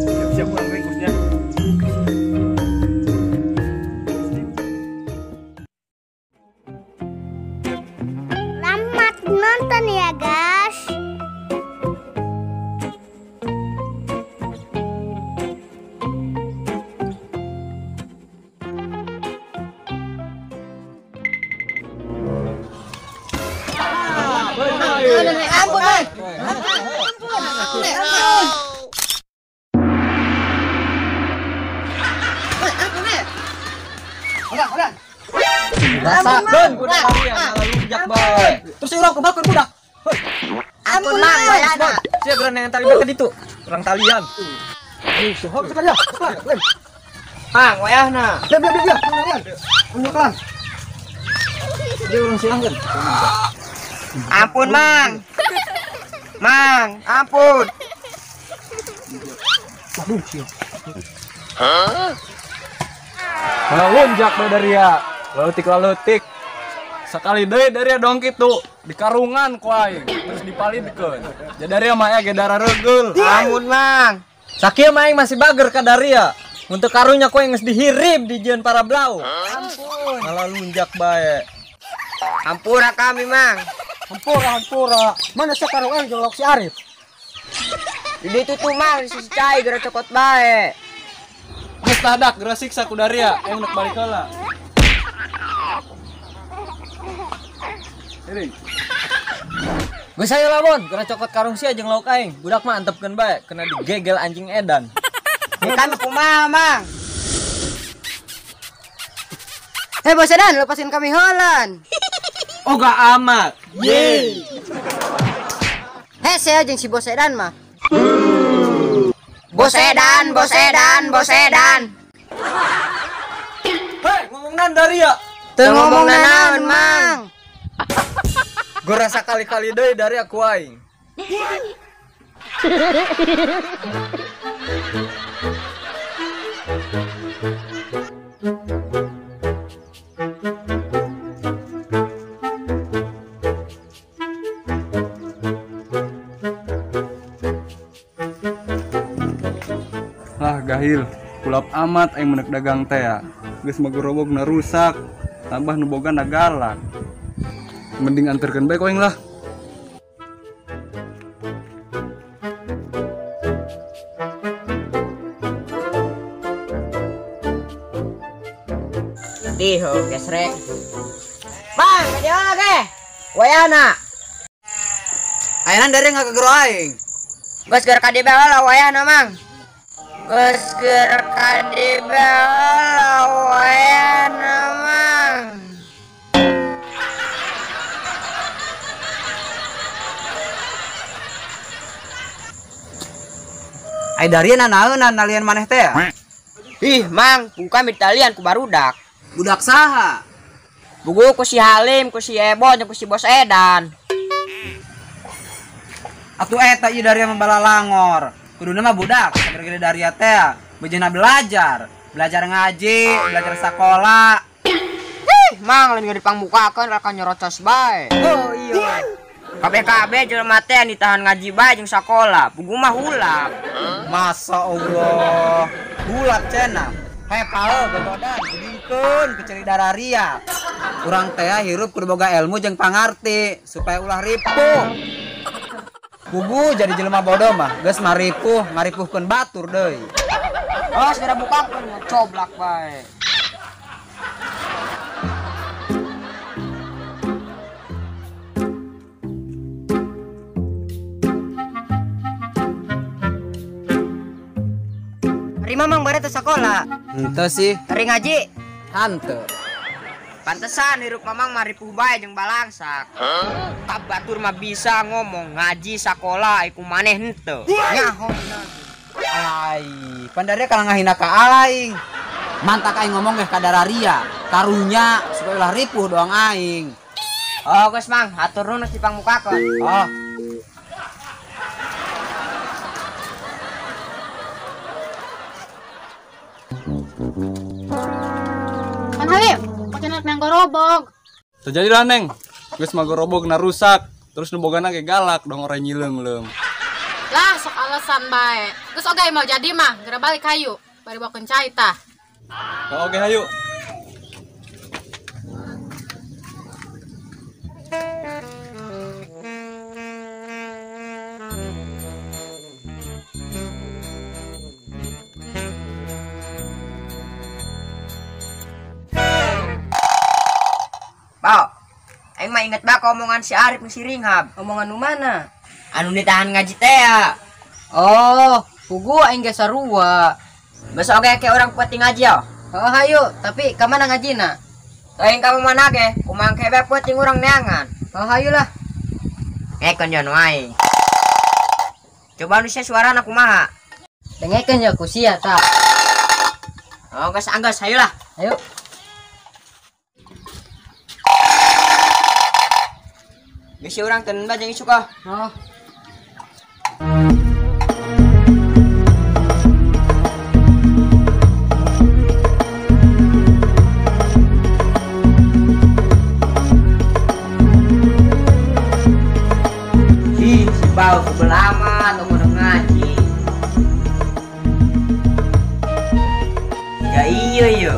Siap-siap kurang ringkusnya. Selamat nonton ya guys. Ampun, Rasakeun budak kalian malah lunjak bae. Terus urang kumaha budak? Ampun mang, bayana. Sia geura yang tali ke ditu. Urang talian. Ayo, sok sekali ya. Lem. Mang, wayahna. Lem lem lem. Lem. Kelan. Dia urang silangkeun. Ampun mang. Mang, ampun. Waduh, sia. Hah? Malah lunjak bae dari ya. Leutik-leutik. Sekali deui dari dong kitu di karungan ku aing terus dipalidkeun. Jadi dari mah ge darah regeul. Ampun mang. Sakieu mah aing masih bager ka daria. Mun teu karunya ku aing geus dihirip di jieun para blau. Ampun. Malah lunjak bae. Hampura kami mang. Hampura hampura. Mana sia karung aing jeung lauk si Arif? Di ditu tuh mang di sisi cai geura cokot bae. Geus tadak geura siksa ku daria aing nek balik heula. Geus hayu lamun, geura cokot karung sia jeung lauk aing. Budak mah antepkeun bae, kena digegel anjing edan. Kan kumaha mang? Hei bos Edan, lepasin kami heula. Oh gak amat. Yeay. Hei saya jeung si bos Edan mah. Bos Edan, bos Edan, bos Edan. Hei, ngomong nan dari ya. Teu ngomong naon mang. Gue rasa kali-kali deui dari aku aing. Lah gahil, kulap amat aing menek dagang teh ya. Geus mah gerobokna rusak, tambah nu boga na galak. Mending anterkeun bae ku aing lah. Diho gesrek. Bang, ka dieu ge? Wayahna. Ayeuna dari ngagegero aing. Geus keur ka dieu bae heula wayahna mang. Geus keur ka dieu bae heula wayahna mang. Ai dari nanaeunan nalian maneh teh? Ih, mang, bukan ditalian ku barudak. Budak saha? Buku ku si Halim, ku si Ebon, ku si Bos Edan. Atuh eta ieu dari membalalangor. Kuduna mah budak, sabar dari teh, bejana belajar, belajar ngaji, belajar sekolah. Ih, mang lain dipangmukakeun raka nyerocos bae. Oh iya. KBKB jelema teh ditahan ngaji bae jeung sakola, pugu mah hulak. Masa Allah, hulak cenah. Hei pae gotodan, geuning keceri dararia. Urang teh hirup kudu boga ilmu jeung pangarti supaya ulah ripuh. Pugu jadi jelema bodoh mah geus maripuh, ngaripuhkeun batur deui. Oh, segera bukakeun coblak bae. Rima mang bare teu sakola. Henteu sih. Teri ngaji. Henteu. Pantesan hirup mamang maripuh bae jeung balangsak. Tah batur mah bisa ngomong ngaji sakola iku maneh henteu. Nyaho. Ai, pandaria kalau ngahina ka aing. Mantak aing ngomong ge ka dararia, karunya supaya ulah ripuh doang aing. Oh, geus mang, hatur nuhun geus dipangmukakeun. Oh. Kan Halim, kok nang gorobog. Terjadilah Neng, geus mah gorobog na rusak, terus nu bogana ge galak dong orang nyileung-leung. Lah sok alasan bae. Geus oge mau jadi mah, geura balik hayu, bari bawakeun cai tah. Oh, oke hayu. Pau, aing mah inget bae omongan si Arif si Ringhab. Omongan nu mana? Anu ditahan ngaji teh ya. Oh, pugu aing ge sarua. Besok oge ke urang peuting ngaji yo. Oh, hayu, tapi ka mana ngajina? Teuing ka mana ge? Kumaha ke bae peuting urang neangan. Oh, hayu lah. Ngekeun yo nu aing. Coba nu sia suarana kumaha? Dengekeun yo ku sia tah. Oh, geus anggeus hayu lah. Ayo. Geus urang teu bae jeung isuk ah. Oh. Ih, si Bau kebel amat tong ngaji. Ya iya iya.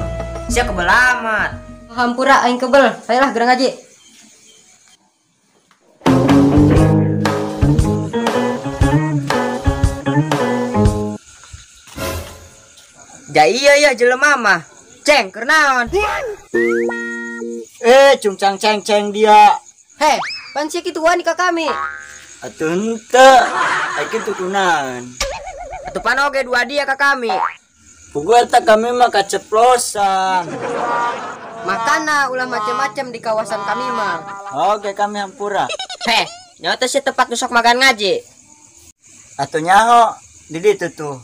Sia kebel amat. Hampura aing kebel. Hayolah geura ngaji. Ja iya iya jelema mah. Ceng keur naon? Cungcang ceng-ceng dia. Heh, pan sia kitu wani ka kami. Atuh henteu. Ai kitu kunaon? Atuh pan oge dua dia ka kami. Pugu eta kami mah kaceplosan. Makana ulah macem-macem di kawasan kami mah. Oke, kami hampura. Heh, nyaho teh sia tempat nu sok makan ngaji. Atuh nyaho di ditu tuh.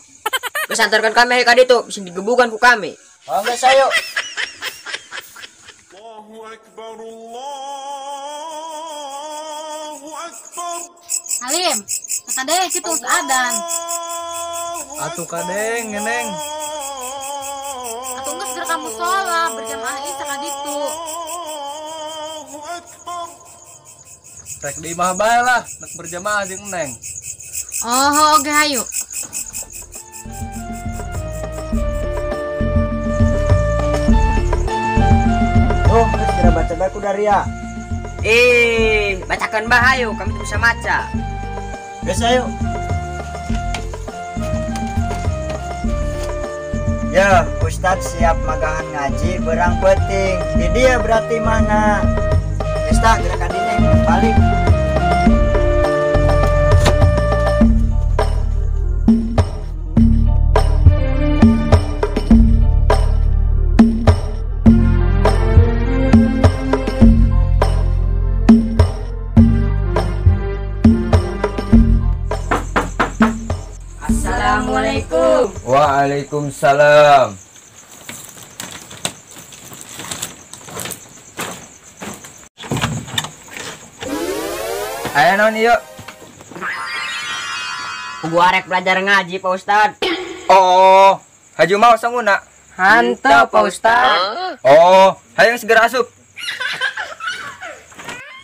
Geus antarkan kami ka ditu, bisa digebukan ku kami. Oh, geus ayo. Allahu akbar, Allahu akbar. Halim, kadeh kitu adan. Atuh kadeng ngeneng. Atuh geus geura ka musala berjamaah ieu ka ditu. Rek di imah bae lah, nek berjamaah jeung neng. Oh, oge hayu. Oh, geus kira baca bae ku Daria. Bacakeun bae hayu, kami teu bisa maca. Geus ayo. Ya, Ustadz siap magahan ngaji berang peuting. Di dia berarti mana? Geus tah geura ka dinya balik. Assalamualaikum. Waalaikumsalam. Aya naon ieu? Gua arek belajar ngaji, Pak Ustad. Oh, haju mau sanguna? Hanteu, Pak Ustad. Oh, hayang segera asup.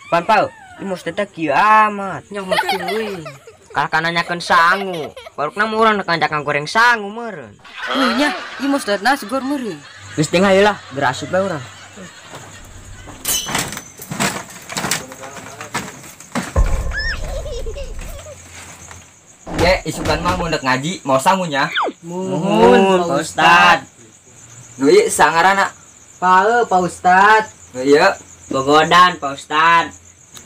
Pan Pau, ieu mesti teh kieu amat. Nyaho teuing. Kalah nanyakeun sangu. Barukna mah urang rek ngajak goreng sangu meureun. Heuh nya, ieu mah ustadna segor meureun. Geus teh hayu lah, geura asup bae urang. Ye, isukan mah mun dek ngaji mau sangunya. Muhun, Pak Ustad. Nu ieu sangarana? Paeu, Pak Ustad. Nu ieu Gogodan, Pak Ustad.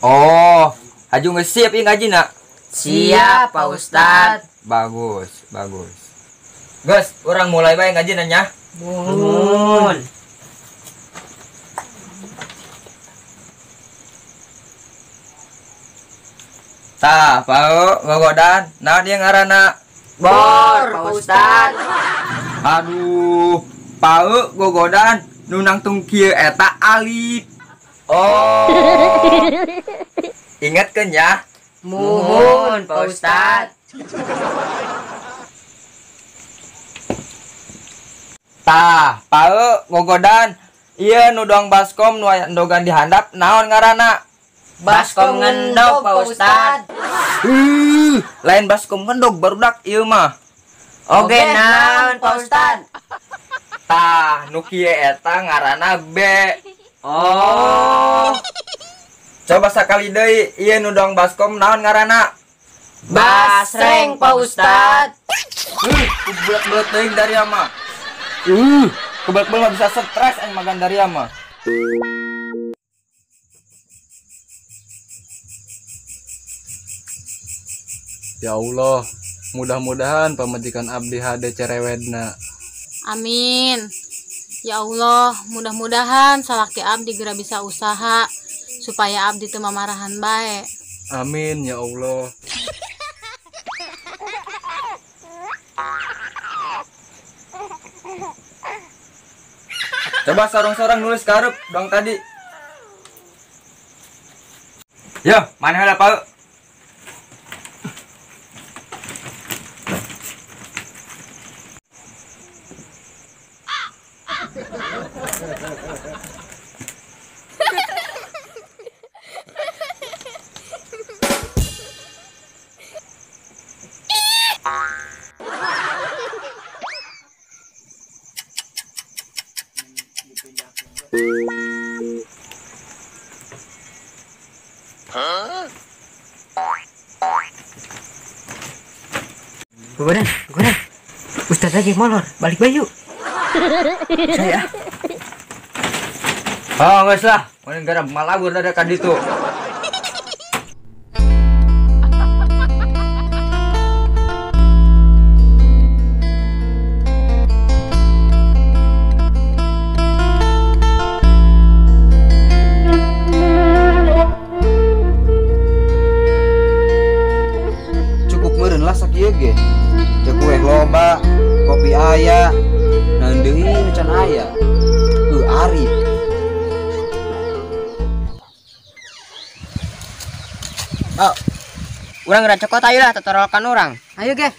Oh, haju geus siap ieu ngajina? Siap, Pak Ustad. Bagus, bagus. Geus, urang mulai bae ngajina nya. Muhun. Tah, Pau, gogodan, naon ieu ngaranna? Bor, Pak Ustad. Aduh, Pau gogodan nu nangtung kieu eta alif. Oh. Ingatkeun ya. Muhun, Pak Ustad. Tah, pae gogodan. Ieu nu doang baskom nu aya endogan di handap naon ngaranna? Baskom ngendog Pak Ustad. Lain baskom ngendog barudak ieu mah. Oge naon Pak Ustad? Tah, nu kieu eta ngaranna B. Oh. Coba sakali deui ieu nu doang baskom naon ngaranna? Basreng Pak Ustad. Kebelet-belet teuing dari mah. Kebelet-belet mah bisa stres aing magan dari mah. Ya Allah, mudah-mudahan pamajikan abdi hade cerewedna. Amin. Ya Allah, mudah-mudahan salaki abdi geura bisa usaha supaya abdi teu mamarahan bae. Amin ya Allah. Coba sarung-sarung nulis karep dong tadi. Yo, mana heula Pak? Gogodan, gogodan. Ustaz lagi molor, balik bayu. Saya. Oh, geus lah. Mun gara malagur da ka ditu. Cukup meureun lah sakieu ge. Cek kue loba, kopi aya, naon deui nu can aya. Ari. Oh. Urang geura cokot ayo lah totorokan urang. Ayo ge.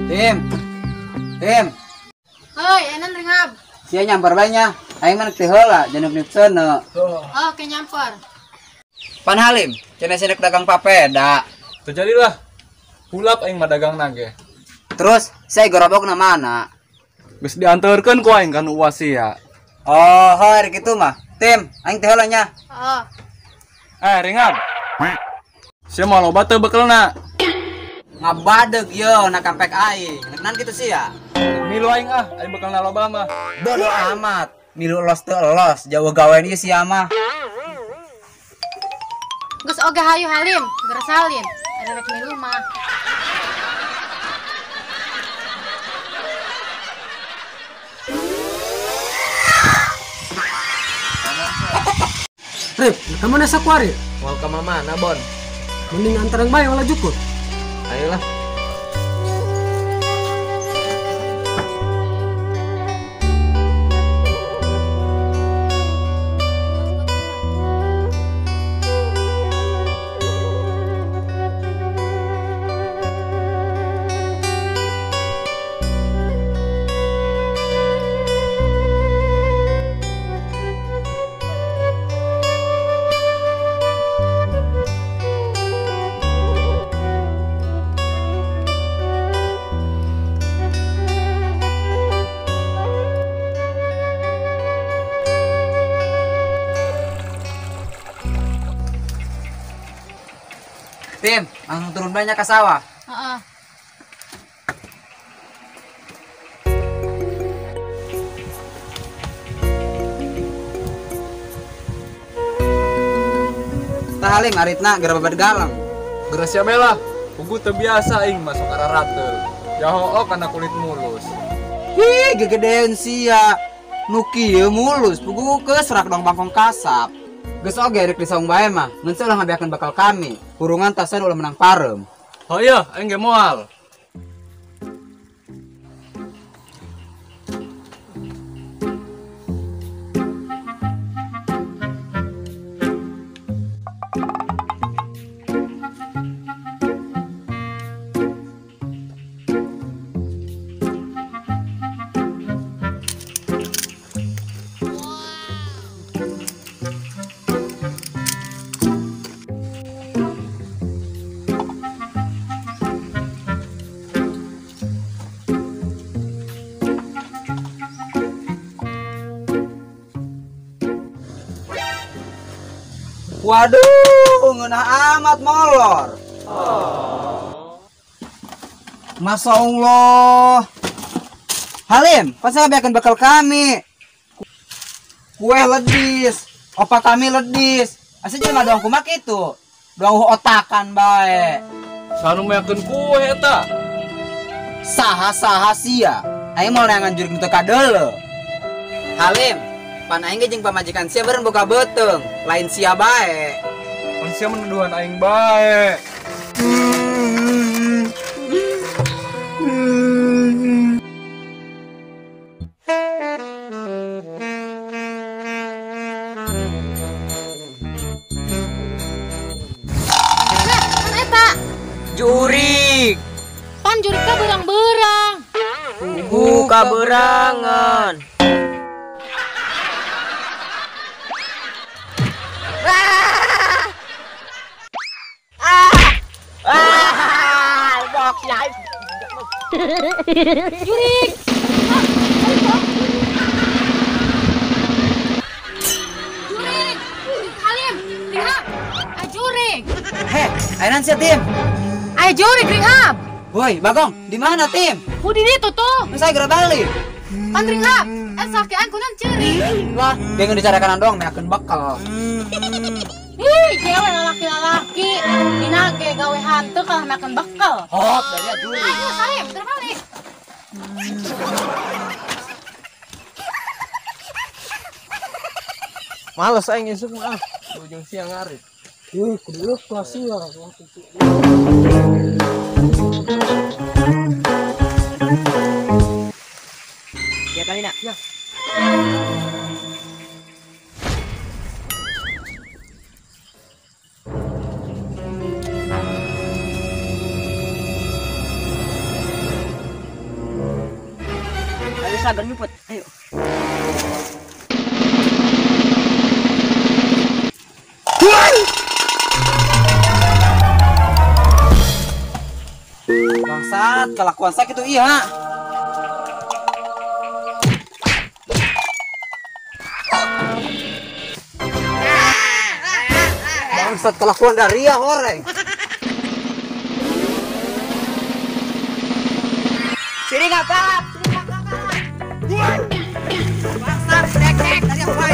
Tim. Tim. Hoi, enan ringab. Sia nyamper bae nya. Aing mah teu heula januk nipseuna. Oh, ke nyamper. Pan Halim, cenah sia dagang papeda. Teu jadilah. Hulap aing mah dagang ge. Terus saya gerobokna mana? Geus dianterkeun ku aing ka nu uas sia. Oh, heuh kitu mah. Tim, aing teh heula nya. Oh. Ringab. Sia mah loba teu bekelna. Ngabadeg yo na kampek aing. Nek kitu sia. Milu aing ah, aing bekelna loba mah. Bodo amat. Milu los teu los, jauh gawean ieu sia mah. Geus oge hayu Halim, geura salin. Ada rek milu mah. Rip, kamu nasa kuari? Mau ke mana, Bon? Mending antarang bae wala jukut. Ayolah. Tim, langsung turun banyak ke sawah. Heeh. Tah Halim aritna geura babad galang. Geura sia bae lah. Pugu teu biasa aing masuk ararateul. Jahook kana kulit mulus. Hih, gegedean sia. Nu kieu mulus puguh ke serak dong bangkong kasap. Geus oge rek disaung bae mah, ngan ulah ngabeakeun bakal kami. Kurungan tasan ulah menang pareum. Hoyeuh, aing ge moal. Waduh, ngeunah amat molor. Masya Allah. Halim, pasal ngabeakeun bekal kami. Kue ledis, opa kami ledis. Asa jelema doang kumaha kitu? Doang otakan bae. Sanu meakeun kue eta. Saha-saha sia. Aing moal neangan jurig nu teu kadeuleu. Halim, pan aing ge jeung pamajikan sia beureun boga beuteung, lain sia bae. Pan sia menuduhan aing bae. Nah, pan eta. Jurig. Pan jurig teh beurang-beurang. Buka berangan. Jurig. Jurig. Halim, Ringhap. Jurig. Heh, ayeuna sia tim. Ayo jurig Ringhap. Woi, Bagong, di mana tim? Ku di ditu tuh. Nu saya geura balik. Pan Ringhap, salaki aing kunan ceurik. Lah, dia ngeun dicarakan doang meakeun bekal. Ih, cewek lalaki-lalaki. Dina ge gawe hantu kalah makan bekal. Hop, dari jurig. Ayo, Salim, terbalik. Males aing isuk mah. Ujung siang ngarit. Kudu kelas ya. Ya kali nak. Ya. Ayo sagar nyuput. Ayo. Bangsat, kelakuan saya gitu iya. Bangsat kelakuan dari ya horeng. Sini nggak pak? Bangsat, rek dari apa?